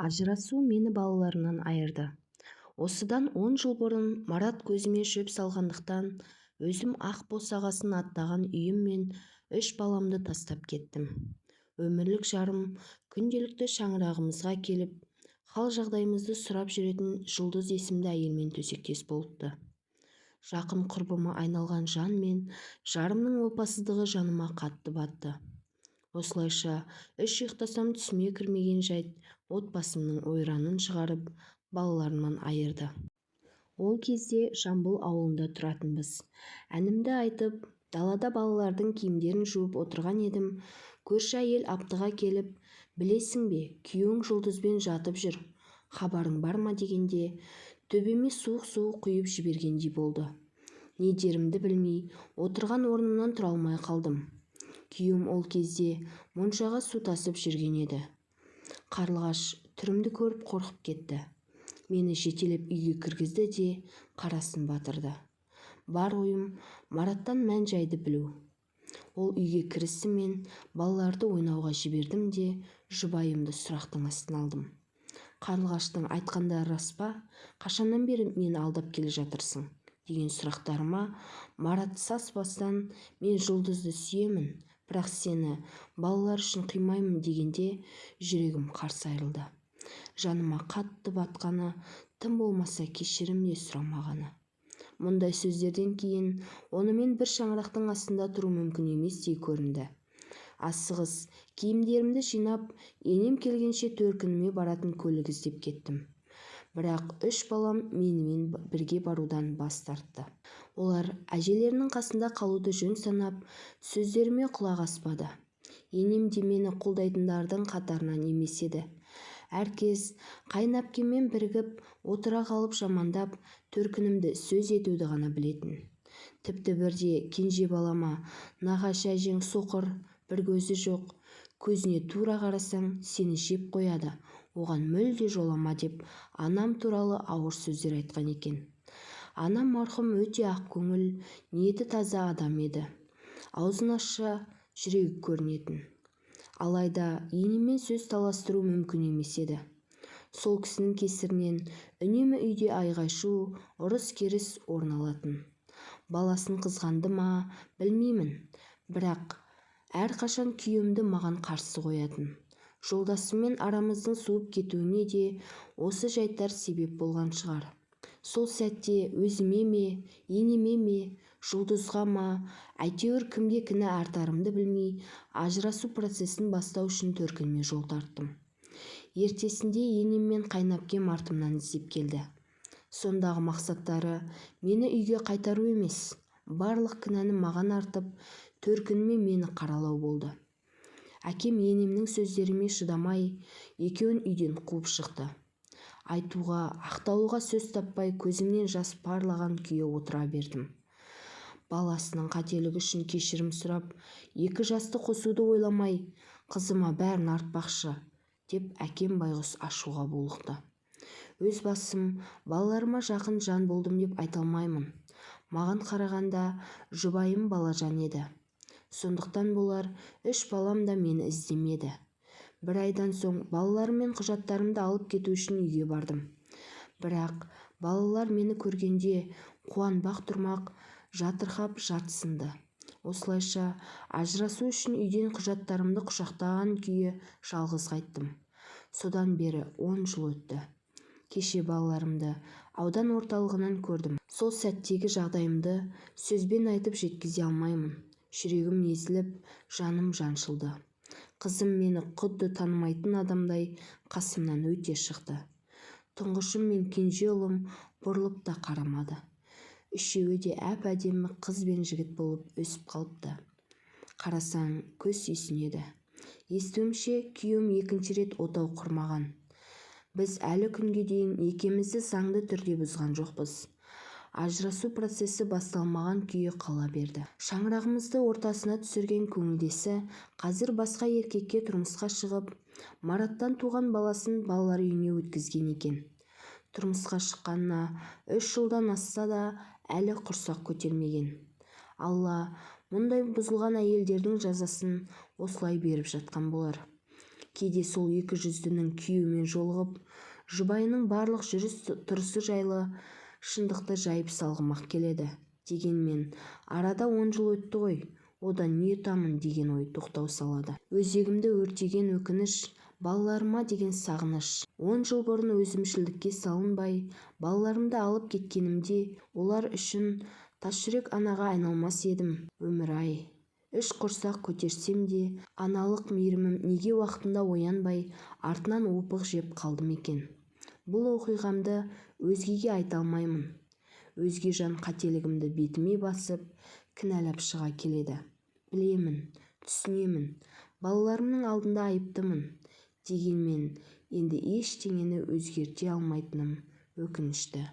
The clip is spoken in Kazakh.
Ажырасу мені балаларымнан айырды. Осыдан 10 жыл бұрын Марат көзіме шөп салғандықтан өзім ақ босағасын аттаған үйім мен үш баламды тастап кеттім. Өмірлік жарым күнделікті шаңырағымызға келіп, хал-жағдайымызды сұрап жүретін Жұлдыз есімді әйелмен төсектес болыпты. Жақын құрбыма айналған жан мен жарымның опасыздығы жаныма қатты батты. Осылайша үш ұйықтасам түсіме кірмеген жайт отбасымның ойранын шығарып, балаларымнан айырды. Ол кезде Жамбыл ауылында тұратынбыз. Әнімді айтып, далада балалардың киімдерін жуып отырған едім, көрші әйел аптыға келіп, білесің бе, күйеуің Жұлдызбен жатып жүр, хабарың бар ма дегенде, төбеме суық су құйып жібергендей болды. Не дерімді білмей, отырған орнымнан тұра алмай қалдым. Күйеуім ол кезде моншаға су тасып жүрген еді. Қарлығаш түрімді көріп қорқып кетті. Мені жетелеп үйге кіргізді де қарасын батырды. Бар ойым Мараттан мән-жайды білу. Ол үйге кірісімен балаларды ойнауға жібердім де, жұбайымды сұрақтың астына алдым. Қарлығаштың айтқандары рас па? Қашаннан бері мені алдап келе жатырсың? Деген сұрақтарыма Марат саспастан мен Жұлдызды сүйемін, бірақ сені балалар үшін қимаймын дегенде жүрегім қарс айрылды. Жаныма қатты батқаны, тым болмаса кешірім де сұрамағаны. Мұндай сөздерден кейін онымен бір шаңырақтың астында тұру мүмкін еместей көрінді. Асығыс киімдерімді жинап, енем келгенше төркініме баратын көлік іздеп кеттім. Бірақ үш балам менімен бірге барудан бас тартты. Олар әжелерінің қасында қалуды жөн санап, сөздеріме құлақ аспады. Енем де мені қолдайтындардың қатарынан емес еді. Әркез қайынәпкеммен бірігіп, отыра қалып жамандап, төркінімді сөз етуді ғана білетін. Тіпті бірде кенже балама нағашы әжең соқыр, бір көзі жоқ, көзіне тура қарасаң, сені жеп қояды, оған мүлде жолама деп анам туралы ауыр сөздер айтқан екен. Анам марқұм өте ақкөңіл, ниеті таза адам еді. Аузын ашса, жүрегі көрінетін. Алайда енеммен сөз таластыру мүмкін емес еді. Сол кісінің кесірінен үнемі үйде айғай-шу, ұрыс-керіс орын алатын. Баласын қызғанды ма, білмеймін, бірақ әрқашан күйеуімді маған қарсы қоятын. Жолдасыммен арамыздың суып кетуіне де осы жайттар себеп болған шығар. Сол сәтте өзіме ме, енеме ме, Жұлдызға ма, әйтеуір кімге кінә артарымды білмей, ажырасу процесін бастау үшін төркініме жол тарттым. Ертесінде енем мен қайынәпкем артымнан іздеп келді. Сондағы мақсаттары мені үйге қайтару емес, барлық кінәні маған артып, төркініме мені қаралау болды. Әкем енемнің сөздеріме шыдамай, екеуін үйден қуып шықты. Айтуға, ақталуға сөз таппай көзімнен жас парлаған күйі отыра бердім. Баласының қателігі үшін кешірім сұрап, екі жасты қосуды ойламай, қызыма бәрін артпақшы, деп әкем байғұс ашуға булықты. Өз басым балаларыма жақын жан болдым деп айта алмаймын. Маған қарағанда жұбайым балажан еді. Сондықтан болар, үш балам да мені іздемеді. Бір айдан соң балаларым мен құжаттарымды алып кету үшін үйге бардым. Бірақ балалар мені көргенде қуанбақ тұрмақ, жатырқап жатсынды. Осылайша ажырасу үшін үйден құжаттарымды құшақтаған күйі жалғыз қайттым. Содан бері 10 жыл өтті. Кеше балаларымды аудан орталығынан көрдім. Сол сәттегі жағдайымды сөзбен айтып жеткізе алмаймын. Жүрегім езіліп, жаным жаншылды. Қызым мені құдды танымайтын адамдай қасымнан өте шықты. Тұңғышым мен кенже ұлым бұрылып та қарамады. Үшеуі де әп-әдемі қыз бен жігіт болып өсіп қалыпты. Қарасаң, көз сүйсінеді. Естуімше, күйеуім екінші рет отау құрмаған. Біз әлі күнге дейін некемізді заңды түрде бұзған жоқпыз. Ажырасу процесі басталмаған күйі қала берді. Шаңырағымызды ортасына түсірген көңілдесі қазір басқа еркекке тұрмысқа шығып, Мараттан туған баласын балалар үйіне өткізген екен. Тұрмысқа шыққанына 3 жылдан асса да әлі құрсақ көтермеген. Алла мұндай бұзылған әйелдердің жазасын осылай беріп жатқан болар. Кейде сол екі жүздінің күйеуімен жолығып, жұбайының барлық жүріс-тұрысы жайлы шындықты жайып салғым-ақ келеді. Дегенмен, арада 10 жыл өтті ғой, одан не ұтамын деген ой тоқтау салады. Өзегімді өртеген өкініш, балаларыма деген сағыныш. 10 жыл бұрын өзімшілдікке салынбай, балаларымды алып кеткенімде олар үшін тасжүрек анаға айналмас едім. Өмір-ай, үш құрсақ көтерсем де, аналық мейірімім неге уақытында оянбай, артынан опық жеп қалдым екен? Бұл оқиғамды өзгеге айта алмаймын. Өзге жан қателігімді бетіме басып, кінәлап шыға келеді. Білемін, түсінемін, балаларымның алдында айыптымын. Дегенмен, енді ештеңені өзгерте алмайтыным өкінішті.